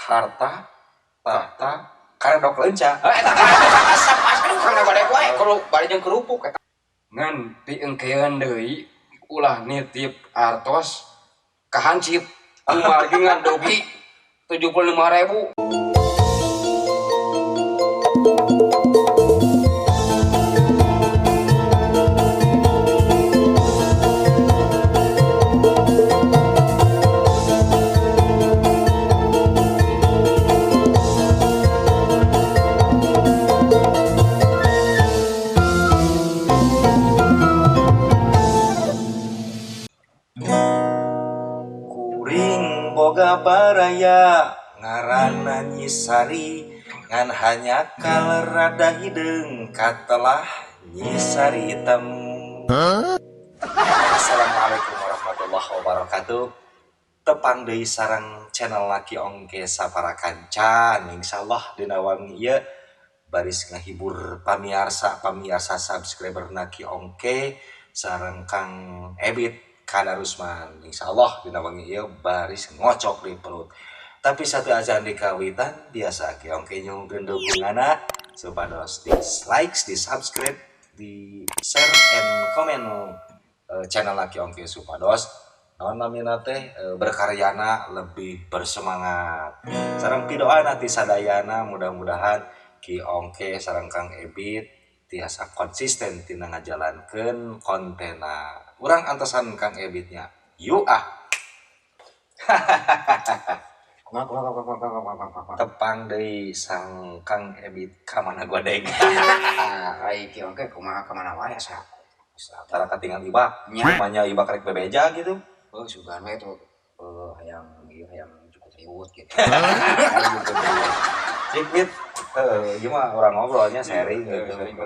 Harta, tahta, karedok leunca. Eta asap asap kana bade wae kudu bade jeung kerupuk eta. Ngan piengkeun deui ulah nitip artos ka hansip. Kumargi ngan dogi 75.000. Kuring boga baraya ngaranna Nyi Sari ngan hanyakal rada hideung katelah Nyi Sari hitam. Assalamualaikum warahmatullahi wabarakatuh. Tepang deui sareng channel Laki Ongke Sapara Kancan. Insyaallah dina wangi ieu baris ngahibur pamiarsa subscriber Naki Ongke sareng Kang Ebit Kadarusman. Insyaallah dina wangi ieu baris ngocok di perut. Tapi satu ajan di kawitan biasa Ki Ongke nyungkeun dukunganna supados di like, di subscribe, di share and comment channel Laki Ongke supados naon namina teh berkaryana lebih bersemangat. Sareng pidoana ti sadayana mudah-mudahan Ki Ongke sareng Kang Ebit tiasa konsisten tina ngajalankeun kontena. Urang antosan Kang Ebitnya. Yuk ah. Tepang deui sang Kang Ebit ka mana godeg. Ai Ki Ongke kumaha ka mana wae asa. Tara katingal ibak. Nya. Manya ibak rek bebeja gitu. Oh, sugan we tuh hayang ieu hayang cukup riwut gitu. Cik Bit, ieu mah urang ngobrolnya sharing gitu. Sharing.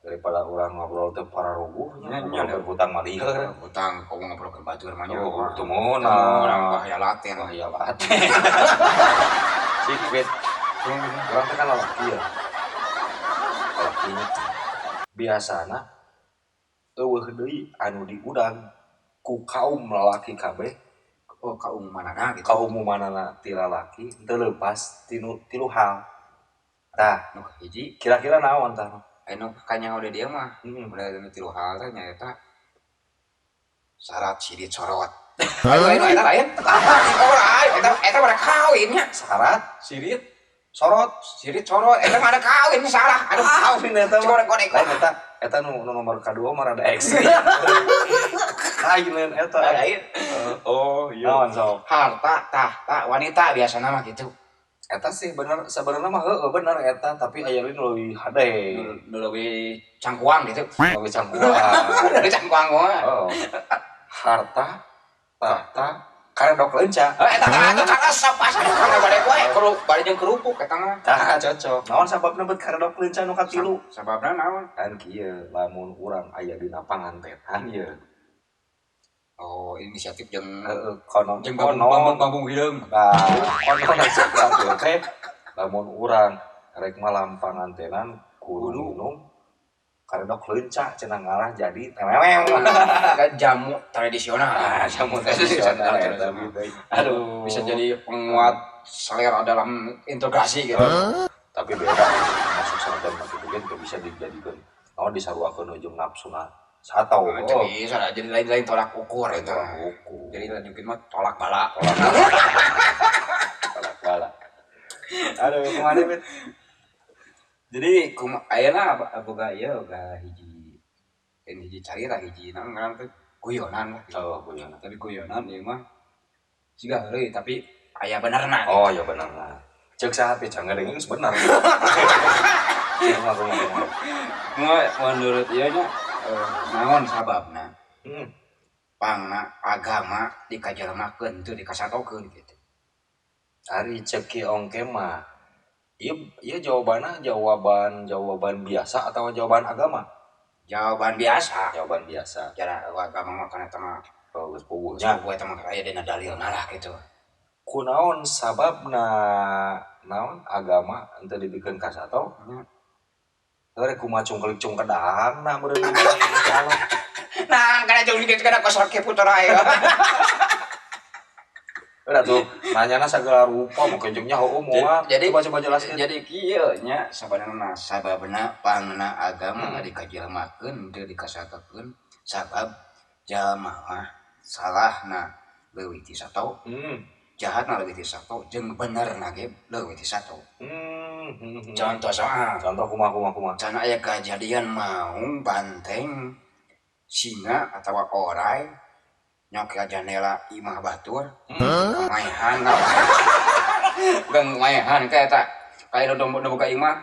Daripada urang ngobrol teh pararuguh nya, Nya, nya. ngobrol hutang mah lieur. Hutang komo ngobrol ke batur mah nya. Oh, teu meunang. Urang bahaya laten. Bahaya laten. Cik Bit, urang teh kan lalaki ya. Lalakinya biasana eueuh deui anu diudag ku kaum lalaki kabeh. Oh, kaumumanana gitu. Kaumumanana ti lalaki teu leupas tilu hal. Tah, Nu hiji kira-kira naon tah? Anu kanya udah dia mah. Udah nu tilu hal teh nyaeta syarat sirit sorot. Ayo ayo eta lain. Oh, eta eta pada kawin nya. Syarat Sirit sorot. Sirit sorot eta mah ada kawin salah. Aduh, kawin eta mah. Korek korek. Lain eta, eta nu nomor kadua mah rada ekstrim. Lain lain eta. Lain. Oh, iya. Naon sok? Harta, tahta, wanita biasana mah gitu. Eta sih bener sebenarnya mah heueuh bener eta, tapi aya deui nu leuwih hade. Nu leuwih cangkuang gitu. Leuwih cangkuang. Leuwih cangkuang mah. Oh. Harta, tahta, karedok leunca. Eta mah atuh kan asap asap kana bade wae kudu bade jeung kerupuk eta mah. Tah cocok. Naon sababna bet karedok leunca nu katilu? Sababna naon? Kan kieu lamun urang aya dina pangantenan ieu. Oh, inisiatif jeung Heeh, konon jeung konon. bambung hideung. Nah, konon cek batur teh lamun urang rek malam pangantenan kudu minum karedok leunca cenah ngarah jadi teleweng. Kan jamu tradisional. Ah, jamu tradisional eta gitu. Aduh, Bisa jadi penguat selera dalam integrasi gitu. Tapi beda masuk sarjan mah kitu ge teu bisa dijadikeun. Naon disaruakeun jeung nafsuna satau. Oh, itu bisa lah, jadi lain-lain tolak ukur itu. Tolak ukur. Jadi lanjutin mah tolak bala. Tolak bala. Aduh, kumaha Bit? Jadi kuma ayeuna boga ieu boga hiji lain hiji carita hiji naon ngaran teh guyonan lah. Oh, guyonan. Tapi guyonan ieu mah siga heureuy tapi aya benerna. Oh, ya benerna. Ceuk saha teh can ngadengin geus bener. Kumaha kumaha. Menurut ieu nya naon sababna? Pangna agama dikajelemakeun teu dikasatokeun gitu. Ari ceuk Ki Ongke mah ieu jawabanna jawaban biasa atau jawaban agama? Jawaban biasa. Jawaban biasa. Cara agama mah kana eta mah. Oh, geus puguh nya. Geus puguh eta mah aya dina dalilna lah gitu. Kunaon sababna naon agama henteu dibikeun kasato? Nya. Heuh kumaha cungkelik cungkedangna meureun Nah, kana jeung dikeun kana kosor ke putra aya. Udah tuh nanyana sagala rupa make jeung nyaho moal. Jadi coba jelaskeun. Jadi kieu nya sabanana sababna pangna agama dikajelmakeun teu dikasatokeun sabab jalma mah salahna leuwih ti sato, jahatna leuwih ti sato, jeung benerna ge leuwih ti sato. Contoh soal Contoh kumaha kumaha kumaha. Can aya kajadian maung banteng singa atawa orai nyokel jandela imah batur maehan gang maehan ka eta kayak nu boga imah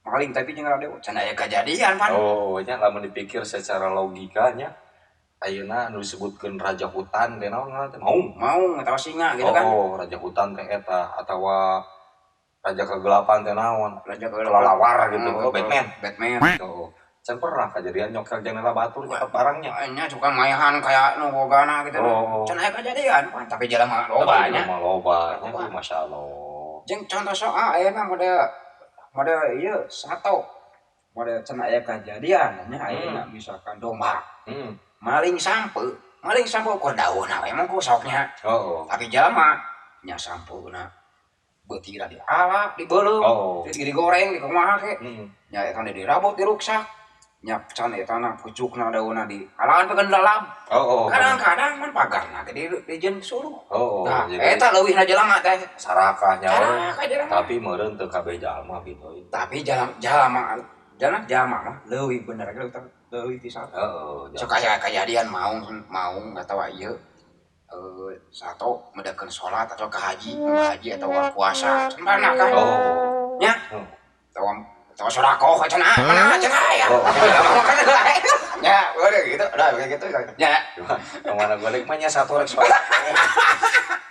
maling tapi jeung radio can aya kajadian pan. Oh, nya lamun dipikir secara logikanya ayeuna anu disebutkeun raja hutan teh naon ngaran teh maung. Maung atawa singa gitu kan. Oh, raja hutan teh eta atawa raja kegelapan teh naon? Raja kegelapan. Kelelawar gitu. Oh, Batman. Batman. Oh. Can pernah kejadian nyokel jendela batur nyokot barangnya. Nya suka maehan kayak nu bogana gitu. Oh. Can aya kajadian pan tapi jelema loba nya. Jelema loba nya Loba. Masyaallah. Jeung contoh soal ayeuna model model ieu sato. Model can aya kajadian nya ayeuna misalkan domba. Maling sampe ukur daunna we mah ku soknya. Oh. Tapi jelema nya sampeuna beutina dialak, dibeuleum, digoreng, dikumaha ke. Nya eta dirabot, diruksak. Nya can eta na pucukna daunna di alaan pegan dalam. Oh. Kadang-kadang man pagarna ge di jeung suluh. Oh, Nah, jadi eta leuwihna jelema teh. sarakahnya we. Sarakah jelema. Tapi meureun teu kabeh jalma gitu. Tapi jalma jalma jalma jalma mah leuwih bener ge leuwih ti sato. Heeh. Sok aya kajadian maung maung atawa ieu sato medakeun salat atau ke haji, haji atau puasa. Cenah kan. Oh. Nya. Atawa atawa sodakoh cenah, mana cenah ya. Oh. Kan ya, udah gitu, udah kayak gitu. Ya. Kemana golek mah nya satu rek sholat.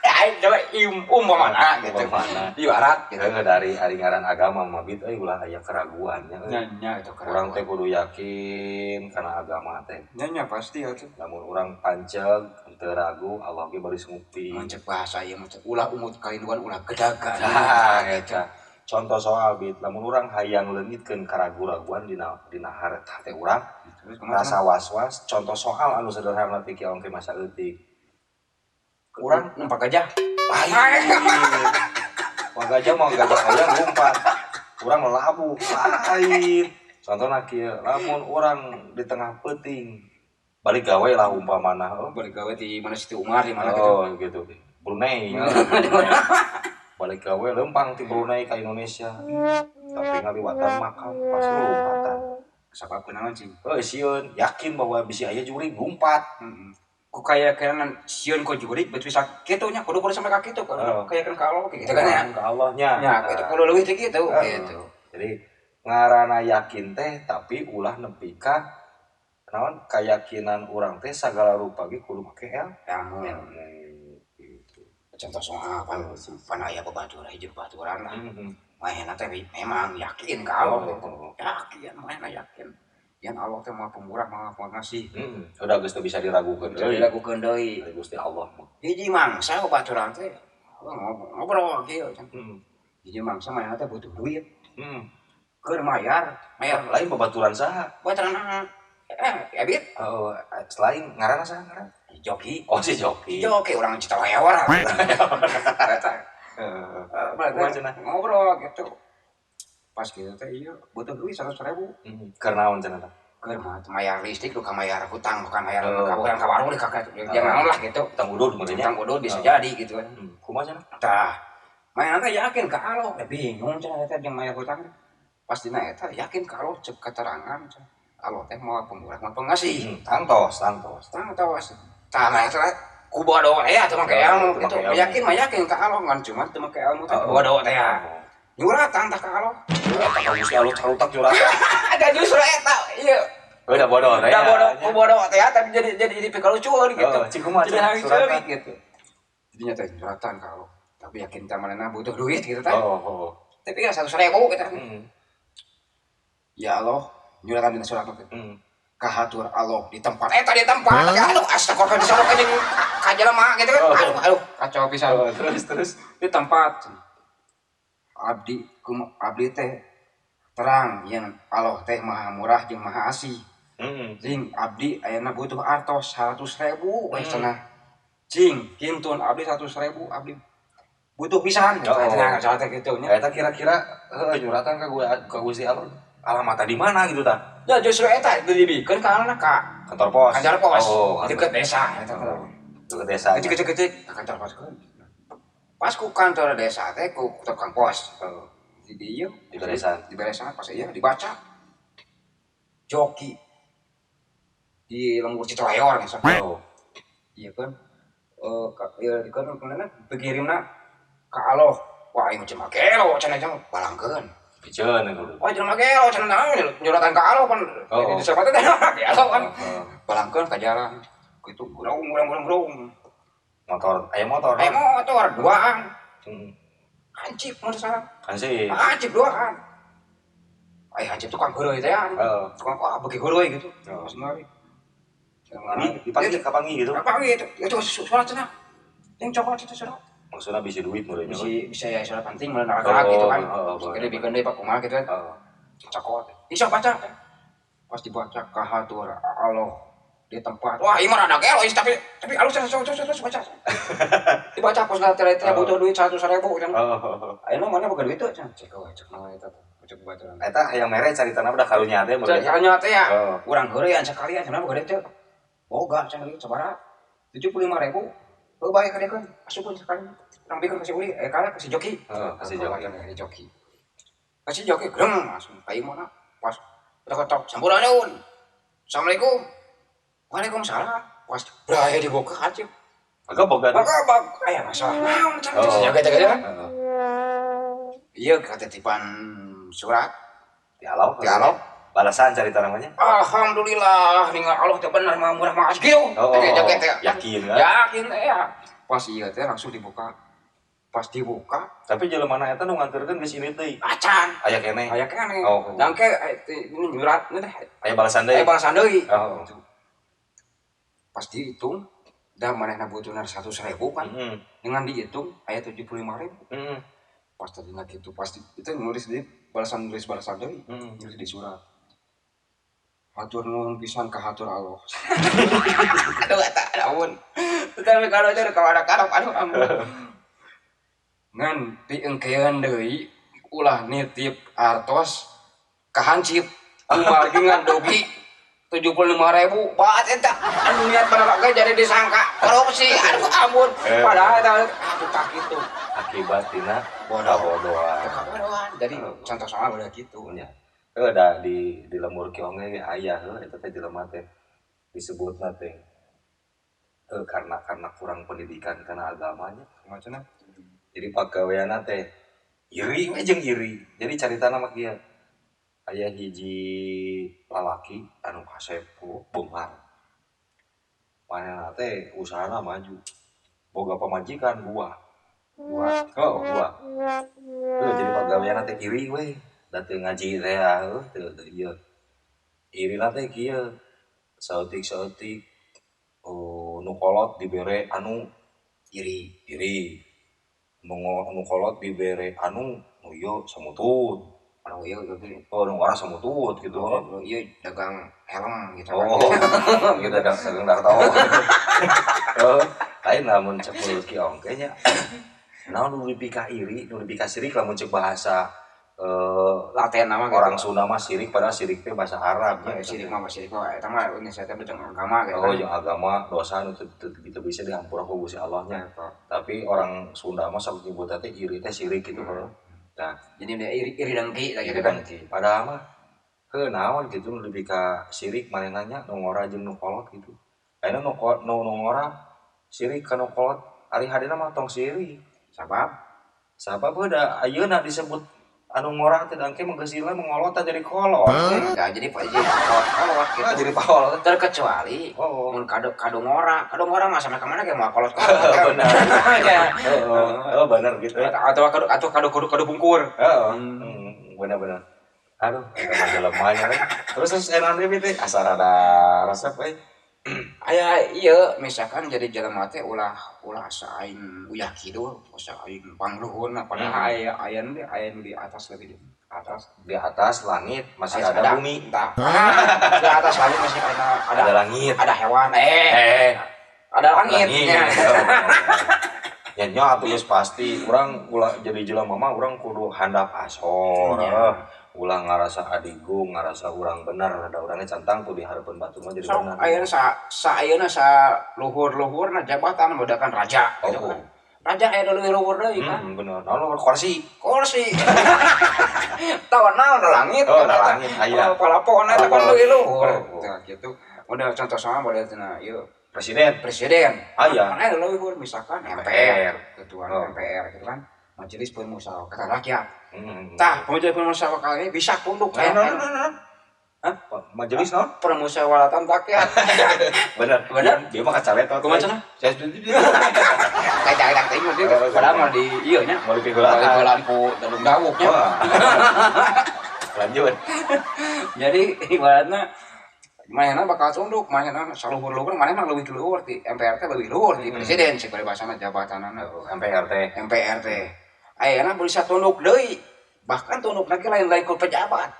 Ya, aing coba umpamana gitu. Umpamana. Ibarat gitu. Heeh, dari ari ngaran agama mah bit euy ulah aya keraguan nya. Nya nya itu Urang teh kudu yakin kana agama teh. Nya nya pasti atuh. Lamun urang panceg teu ragu Allah ge baris ngupti. Mun cek bahasa ieu mah ulah umut kalinduan ulah gedagan. Nah, eta. Contoh soal bit lamun urang hayang leungitkeun karagu-raguan dina dina hate urang Terus kumaha? rasa was-was contoh soal anu sederhana ti kieu ongke masa leutik. Urang Numpak gajah. Lain. Wah gajah mau gajah hayang lompat. Urang labuh lain. Contohna kieu, lamun urang di tengah peuting balik gawe lah umpamana oh. Balik gawe di mana Siti Umar di mana gitu. Oh gitu. Brunei. Balik gawe lempang ti Brunei ka Indonesia. Tapi ngaliwatan makam pasti lompatan. Sabab kunaon cing? Heuh sieun, yakin bahwa bisi aya jurig lompat. Heeh. Ku kaya kaya sieun ku jurig betul bisa kitu nya kudu kudu sampai ka kitu Oh. kaya kan ka Allah gitu kan ya. Ka Allah nya. Ya, itu kudu leuwih teh kitu gitu. Jadi ngarana yakin teh tapi ulah nepi ka naon keyakinan urang teh sagala rupa ge kudu make Ilmu. ilmu gitu. Contoh soal pan pan aya babaturan hiji babaturan lah. Manehna teh memang yakin ka Allah gitu. Yakin manehna yakin. Yang Allah teh Maha Pemurah, Maha Pengasih. Udah geus teu bisa diragukeun Bisa deui. dilakukeun deui. Dari Gusti Allah mah. Hiji mangsa babaturan teh ngobrol kieu. Hiji mangsa manehna teh butuh duit. Keur mayar, mayar Lain babaturan saha? babaturan ebit Oh, selain ngaranna saha ngaran? Joki. Oh si Joki. Joki urang Citawewar. Eta Heeh. Kumaha cenah? ngobrol gitu. Pas gitu teh iya butuh duit 100.000. Keur naon cenah tah? Keur mah mayar listrik lu ka mayar hutang bukan mayar Oh. ka urang ka warung di kakak jangan naon lah gitu. Hutang udud meureun nya. Hutang udud bisa jadi gitu kan. Kumaha cenah? Tah, manehna teh yakin ka Allah, da bingung cenah eta jeung mayar hutang. Pastina eta yakin ka Allah cek keterangan cenah. Allah teh Maha Pemurah, Maha Pengasih. Tangtos, tangtos. Tangtos. Tah mah eta ku bodoh teh ya teu make ilmu Teu gitu. make ilmu. Yakin mah yakin ka Allah ngan cuman teu make ilmu teh Oh. bodoh teh ya. Nyuratan tah ka Allah. Eta ka Gusti Allah carutak nyuratan. Ada justru eta ieu. Udah bodoh teh. Da bodoh ku bodoh teh ya tapi jadi pikalucueun gitu. Oh, cik kumaha Jadi cenah hayang suratan? ceurik gitu. Jadinya teh nyuratan ka Allah. Tapi yakin teh manehna butuh duit gitu teh. Oh, oh. Tapi ya 100.000 gitu. Ya Allah, nyuratan dina surat teh. Kahatur Allah di tempat eta di tempat. Aduh, astagfirullah disorok jeung ka jelema gitu kan. Oh. Aduh, aduh, kacau pisan. Oh, terus terus. Di tempat abdi abdi teh terang yang Allah teh maha murah jeung maha asih. Jeung abdi ayeuna butuh artos 100.000 we cenah. Cing, kintun abdi 100.000, abdi butuh pisan. Oh. Cenah salah teh kitu nya. Eta kira-kira heuh nyuratan ka gua ka Gusti Allah alamatna di mana gitu tah? Ya justru eta itu dibikeun ka alana ka Kantor pos. kantor pos. Oh, deket desa eta. Oh, deket desa. Kecil kecil kecil ke kantor pos kan. Pas ku kantor desa teh ku tukang pos. Oh, Di dieu di beresan. di beresan pas iya dibaca. Joki di lembur Citoyor misalnya. Oh. Iya kan. Eh ka ieu kan kemana dikirimna ka Allah. Wah, aing cuma gelo cenah cenah balangkeun. Piceun kudu. Wah, jelema gelo cenah naon nyuratan ka Allah pan. Oh. Di desa teh gelo kan. Oh, Balangkeun ka jalan. Gitu gerung gerung gerung gerung. motor, aya motor. Aya motor duaan. Hmm. Hansip mun salah. Hansip. Hansip duaan. Aya hansip tukang heureuy teh ya. Heeh. Tukang wah beuki heureuy gitu. Oh. Pas ngari. Ini dipanggil kapangi gitu. Apa gitu? Itu surat cenah. Yang coklat itu surat. Maksudnya bisa duit meureun. Bisa bisa ya surat penting meureun raga gitu kan. Oh, oh, Gede bikin deui Pak kumaha gitu kan. Oh. Cokot. Bisa baca. Pas dibaca kahatur Allah di tempat. Wah, ieu mah rada gelo tapi alus terus baca. Dibaca pas teh teh butuh duit 100.000 kan. Oh. Ayeuna mana boga duit teh cenah. Cek we cek naon eta teh. Cek baturan. Eta hayang mere caritana udah karunya teh Cek karunya teh ya. Oh. Urang heureuyan sekalian cenah boga duit teh. Boga cenah duit sabaraha? 75.000. Heuh bae kadekeun. Asupkeun sekali. Urang bikeun ka si Uli, eh kana ka si Joki. Heeh, ka si Joki. Ka si Joki. Ka si Joki greng langsung ka imahna pas ketok sampurasun. Assalamualaikum. Waalaikumsalam. Pas brahe dibuka hancip. Agak boga. Maka bag aya masalah naon cenah si Joki teh kan. Heeh. Iya katitipan surat Dialog. dialog. Balasan carita namanya. Alhamdulillah ningal Allah teh bener mah murah mah kieu. Oh, Teh joget teh. yakin kan? Yakin teh ya. Pas iya teh langsung dibuka. Pas dibuka Tapi jelema mana eta nu nganterkeun geus ini teh. acan. Aya keneh. Aya keneh. Oh. Dangke ini nyurat teh. Aya balasan deui. Aya balasan deui. Oh. Pas dihitung da manehna butuhna 100.000 kan. Heeh. Dengan dihitung aya 75.000. Heeh. Pas tadina kitu pasti itu nulis di balasan nulis balasan deui. Heeh. Nulis di surat. Hatur nuhun pisan ka hatur Allah. Aduh eta ampun. Tapi kalau itu kalau ada karep aduh ampun. Ngan piengkeun deui ulah nitip artos ka hansip. Kumargi ngan dogi 75.000 baat eta anu niat bener ge jadi disangka korupsi aduh ampun. Padahal eta aduh tak kitu. Akibat tina Bodoh. kabodohan. Kabodohan. Jadi contoh soal udah gitu. Nya. Heuh da di lembur Ki Ongge ge aya heuh eta teh jelema teh disebutna teh karena kurang pendidikan karena agamanya. Macamna? Jadi pagaweanna teh iri we jeung iri. Jadi caritana mah kieu. Aya hiji lalaki anu kasep beunghar. Manehna teh usahana maju. Boga pamajikan dua. Dua. Oh, dua. Heuh jadi pagaweanna teh iri we. Da teu ngaji teh heuh teu teu ieu. Irina teh kieu. Saeutik-saeutik oh, nu kolot dibere anu Iri. iri. Nu nu kolot dibere anu nu ieu samutut. Anu ieu gitu. Oh, nu ngora samutut gitu. Oh, ieu dagang helm gitu. Oh, gitu dagang dagang darto. Oh, lain lamun cek mulut Ki Ongge nya. Naon nu dipika iri, nu dipika sirik lamun cek bahasa Laten nama gitu. orang Sunda mah sirik padahal sirik teh bahasa Arab Ya, nya. sirik mah eta mah ini saya teh jeung agama gitu. Oh, jeung agama dosa nu teu teu bisa dihampura ku Gusti Allah nya. Tapi orang Sunda mah sok nyebut teh iri teh sirik gitu heuh. Nah, Jadi dia iri iri dengki lah iri gitu kan. dengki. Padahal mah heuh naon gitu nu lebih ka sirik manehna nya nu ngora jeung nu kolot gitu. Ayeuna nu nu ngora sirik ka nu kolot ari hadena mah tong sirik. Sabab Sabab heuh da ayeuna disebut anu ngora teh dangke mah geus lila mengolot jadi kolot. ya jadi Pak jadi kolot gitu. Ah, jadi kolot. Terkecuali Oh. mun kado kado ngora, kado ngora mah sampai ka mana ge moal kolot-kolot. Benar. Ya. Oh, oh, benar gitu. Atau kado atau kado kado kado bungkur. Heeh. Benar-benar. Aduh, eta mah jelemanya we. Terus terus enak deui teh asa rada resep we. Aya iya misalkan jadi jelema teh ulah ulah asa aing uyah kidul, asa aing pangluhurna padahal aya aya nu aya nu di atas lebih di atas. Di atas langit masih ada bumi. Entah. Di atas langit masih ada Ada langit. ada hewan. Ada langitnya. Ya nya atuh geus pasti urang ulah jadi jelema mah urang kudu handap asor. Ulah ngarasa adigung, ngarasa urang bener, da urangnya can tangtu di hareupeun batur mah jadi Sok bener. Ayeuna sa ayeuna sa luhur-luhurna jabatan kan raja gitu kan. Raja aya leuwih luhur deui kan. Bener. Naon luhur kursi? Kursi. Tahu naon da langit. Oh, da langit aya. Oh, palapona eta kan leuwih luhur. Oh. Tah gitu. Udah contoh sama model cenah ieu Presiden. Presiden. Aya. Kan aya leuwih luhur misalkan MPR, ketua MPR gitu kan. Majelis Permusyawaratan Rakyat. Tah, Majelis Permusyawaratan ini bisa tunduk Nah, nah, nah, nah. Hah? Majelis naon? Permusyawaratan Rakyat. Bener. Bener. Dia mah kacaletot. Kumaha cenah? Saya Kayak daerah teh mah dia padahal mah di ieu nya. Mau dipigulaan. Balik lampu dalung dawuk nya. Wah. Lanjut. Jadi ibaratnya manehna bakal tunduk, manehna saluhur-luhur, manehna leuwih luhur ti MPR teh leuwih luhur ti presiden sih paribasana jabatanana. MPR teh. MPR teh. Ayeuna bisa tunduk deui. Bahkan tunduk lagi lain-lain ku pejabat.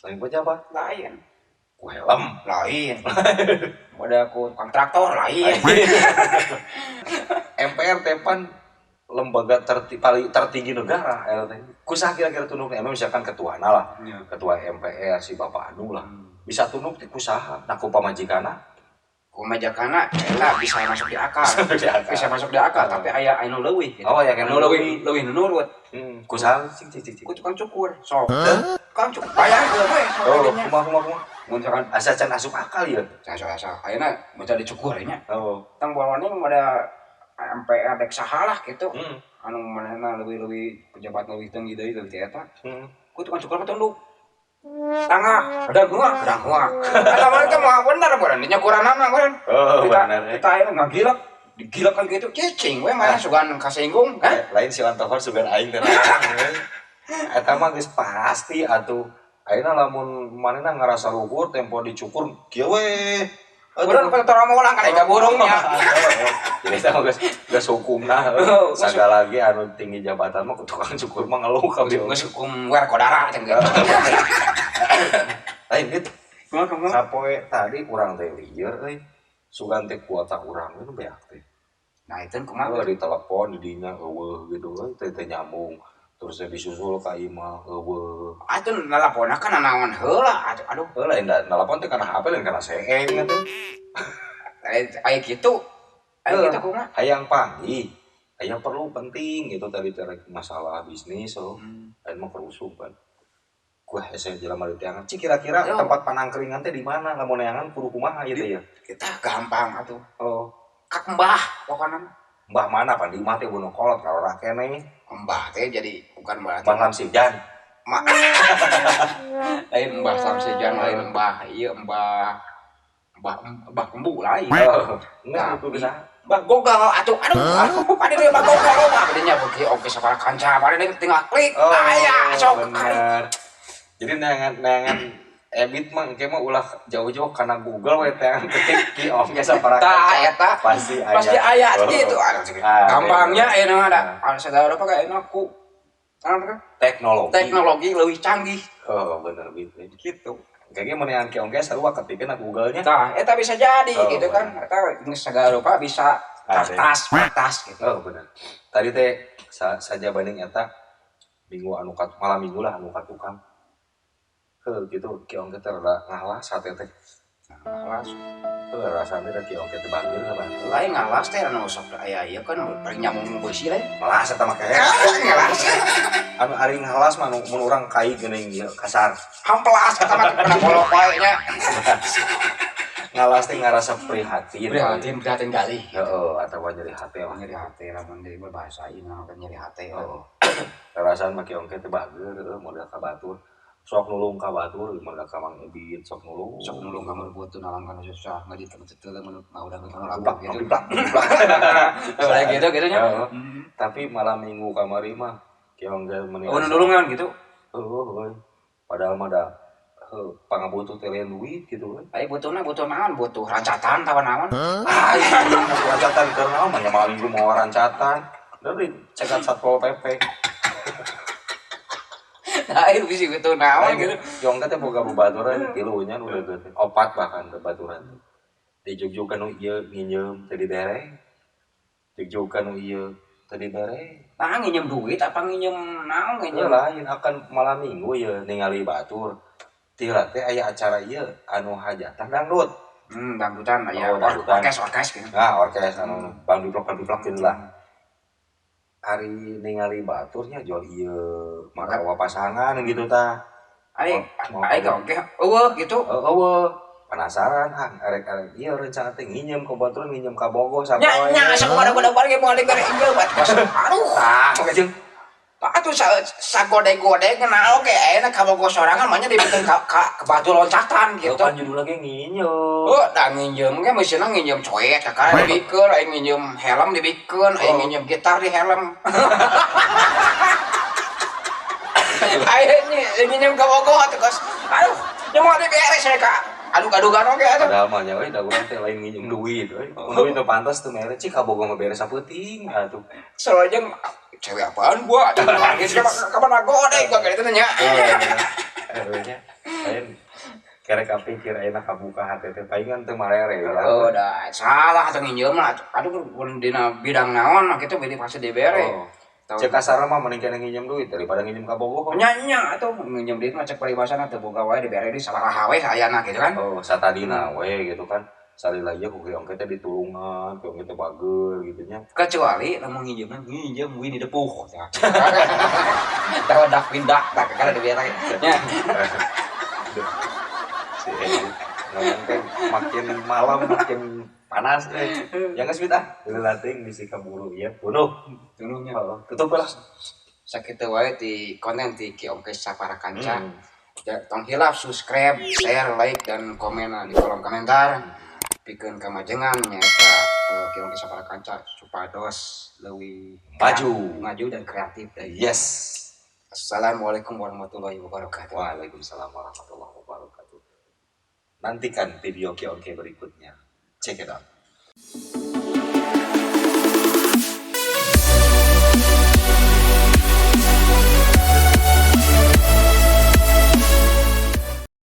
Lain pejabat. Lain. Ku helm. Lain. Model ku kontraktor lain. MPR teh pan lembaga paling tertinggi negara eta teh. Kusaha kira-kira tundukna? Emang misalkan ketuana lah, ketua MPR si Bapak Anu lah. Bisa tunduk teh kusaha? Nah ku pamajikanna. Ku majakana eta bisa masuk di akal. Bisa masuk di akal, tapi aya anu leuwih gitu. Oh, aya anu leuwih, leuwih nu nurut. Kusaha cing cing cing. Ku tukang cukur. Sok. Tukang cukur bayangkeun we sok Oh, dinya. kumaha kumaha kumaha. Mun misalkan Asa can asup akal ya. asa ayeuna mun jadi cukur nya. Oh. Tang boloning pada MPR dek saha lah gitu. Anu manehna leuwih-leuwih pejabat leuwih tinggi deui leuwih ti eta. Ku tukang cukur mah tunduk. Tangah, ada gua, ada gua. Eta mah teh mah bener bener nya kuranana bener. Oh, Kita bener. kita ayeuna ngagilak, digilak kan gitu cicing we mana sugan kasinggung kan. Lain si Antohor sugan aing teh. Eta mah geus pasti atuh. Ayeuna lamun manehna ngarasa luhur tempo dicukur kieu we. Bener pada toromolang kan aya burungnya. Jadi eta mah geus geus hukumna. Sagala ge anu tinggi jabatan mah ku tukang cukur mah ngeluh kabeh. Geus hukum wer kodara teh gitu. Lain gitu. Kumaha kumaha? Sapoe tadi urang teh lieur euy. Sugan teh kuota urang we nu beak teh. Nah, itu kumaha? Heeh, di telepon di dinya eueuh gitu euy teh teh nyambung. Terus teh disusul ka imah eueuh. Atuh nalaponna kan nanaon heula atuh aduh. Heuh lain da nalapon teh kana HP lain kana seeng atuh. Aya kitu. Aya kitu kumaha? Hayang panggih. Hayang perlu penting gitu tadi teh masalah bisnis oh. Lain mah kerusuk kan. Gua hese jelema di tiangan. Cik kira-kira tempat panangkringan teh di mana? Lamun neangan kudu kumaha ieu teh ya? Kita gampang atuh. Oh. Kak mbah pokona. Mbah mana pan di imah teh bunuh kolot kalau keneh. Mbah teh jadi bukan berarti Mbah Lamsijan. Lain Mbah Samsijan, lain Mbah ieu Mbah Mbah Mbah Embu lain. Enggak kudu saha. Mbah Gogal atuh aduh. Aduh pada dia Mbah Gogal loba dinya beuki oge sabaraha kanca pada dia tinggal klik. Aya sok. Bener. Jadi neangan Ebit mah engke mah ulah jauh-jauh karena Google we teh ketik ki ongke sabaraha Tah eta pasti aya. Pasti aya gitu. Gampangnya ayeuna ada. Segala apa kayak ku teknologi. Teknologi lebih canggih. Oh, bener gitu. Gitu. Kayaknya mun neangan ki ongke sarua ketikeun na Google-nya. Tah, eta bisa jadi Oh, gitu kan. Eta geus segala rupa bisa kertas, kertas gitu. Oh, bener. Tadi teh saja banding eta minggu anu kat malam minggu lah anu ka tukang. Heuh gitu ki ongke teh rada ngalas sate teh. Ngalas. Heuh rasana teh ki ongke teh bageur lah. Lain ngalas teh anu sok aya ieu kan paling nyambung beusi lain. Ngalas eta mah kae. Ngalas. Anu ari ngalas mah mun urang kai geuning ieu kasar. Hampelas eta mah pernah bolok wae nya. Ngalas teh ngarasa prihatin. Prihatin, prihatin galih. Heeh, atawa nyeri hate lah. Nyeri hate lamun deui berbahasa ieu mah kan nyeri hate. Heeh. Rasaan mah ki ongke teh bageur heuh model ka batur. Sok nulung ka batur, model ka Mang Ebit, sok nulung. Sok nulung ka berbuat nalang kana susah ngaji teu teu ngaudah kana lagu gitu. Plak, plak. Kayak gitu gitu nya. Tapi malam minggu kamari mah ki ongke meni. Oh nulungan gitu. Heuh euy. Padahal mah da heuh pangabutuh teh lain duit gitu euy. Ai butuhna butuh naon? Butuh rancatan tawa naon? Ah, butuh rancatan keur naon mah malam minggu mau rancatan. Dari cegat Satpol PP. Lain bisi butuh naon gitu. Jong teh boga babaturan tilu nya nu deukeut. Opat bahkan babaturan. Dijugjug ka nu ieu nginjeum teu dibere. Jugjug ka nu ieu teu dibere. Nah, nginjem duit apa nginjem naon Ieu nginjem? Lain akan malam minggu ye ningali batur. Ti heula teh aya acara ieu anu hajatan dangdut. Dangdutan aya. Oh, dangdutan. Orkes orkes gitu. Nah, orkes anu bangduplok-bangduplok gitu lah. Ari ningali baturnya jual ieu maka pasangan gitu tah. Ari Mau- ari oke eueuh gitu. Eueuh, penasaran ah, arek-arek ieu rencana teh nginjem ka baturan, nginjem ka Bogo Nya sapoe. Nya sok pada pada ge moal dibere injem bat kos. Aduh. Tah, jeung Pak atuh sa sagode-gode kenal oge ayeuna ka Bogo sorangan mah nya dibikeun ka batu loncatan gitu. Kan judulna ge nginjem. Oh, da nginjem ge meusina nginjem coet kakara dibikeun, aing nginjem helm dibikeun, aing Oh. nginjem gitar di helm. Aing nginjem ka Bogo atuh kos. Aduh, nya moal dibere saya ka adug-adugan oge atuh. Padahal mah nya euy da urang teh lain nginjem duit euy. Mun duit teu pantas teu mere cik ka Bogo mah bere sapeuting atuh. Soalnya cewek apaan gua? Geus kapan gode gua kayak gitu nya. Nya lain kerek kapikir ayeuna kabuka hate teh palingan teu marere ya. Oh, dah salah atau nginjem lah. Aduh, mun dina bidang naon mah kitu bedi pasti dibere. Oh. Cek kasar mah mending keneh nginjem duit daripada nginjem ka Bogo. Nya nya atuh nginjem duit mah cek paribasana teu boga wae dibere di sabaraha we sayana gitu kan. Oh, satadina we gitu kan. Salila ieu ku Ki Ongke teh ditulungan, Ki Ongke teh bager gitu nya. Kecuali lamun nginjem nginjem Winnie the Pooh. Tahu dak pindah tak kana dibere. Nya. Si Edi ngomong teh makin malam makin panas eh. Ya geus ah, leulah teuing bisi kaburu ieu. Bunuh. Tulunya. Oh, tutup lah. Sakitu wae di konten di Ki Ongke Sapara Kanca. Ya, tong hilap subscribe, share, like dan komen di kolom komentar. Pikeun kamajengan nyaeta Ki Ongke Sapara Kanca supados leuwih Maju. Maju dan kreatif. Yes. Assalamualaikum warahmatullahi wabarakatuh. Waalaikumsalam warahmatullahi wabarakatuh. Nantikan video Ki Ongke berikutnya. Check it out.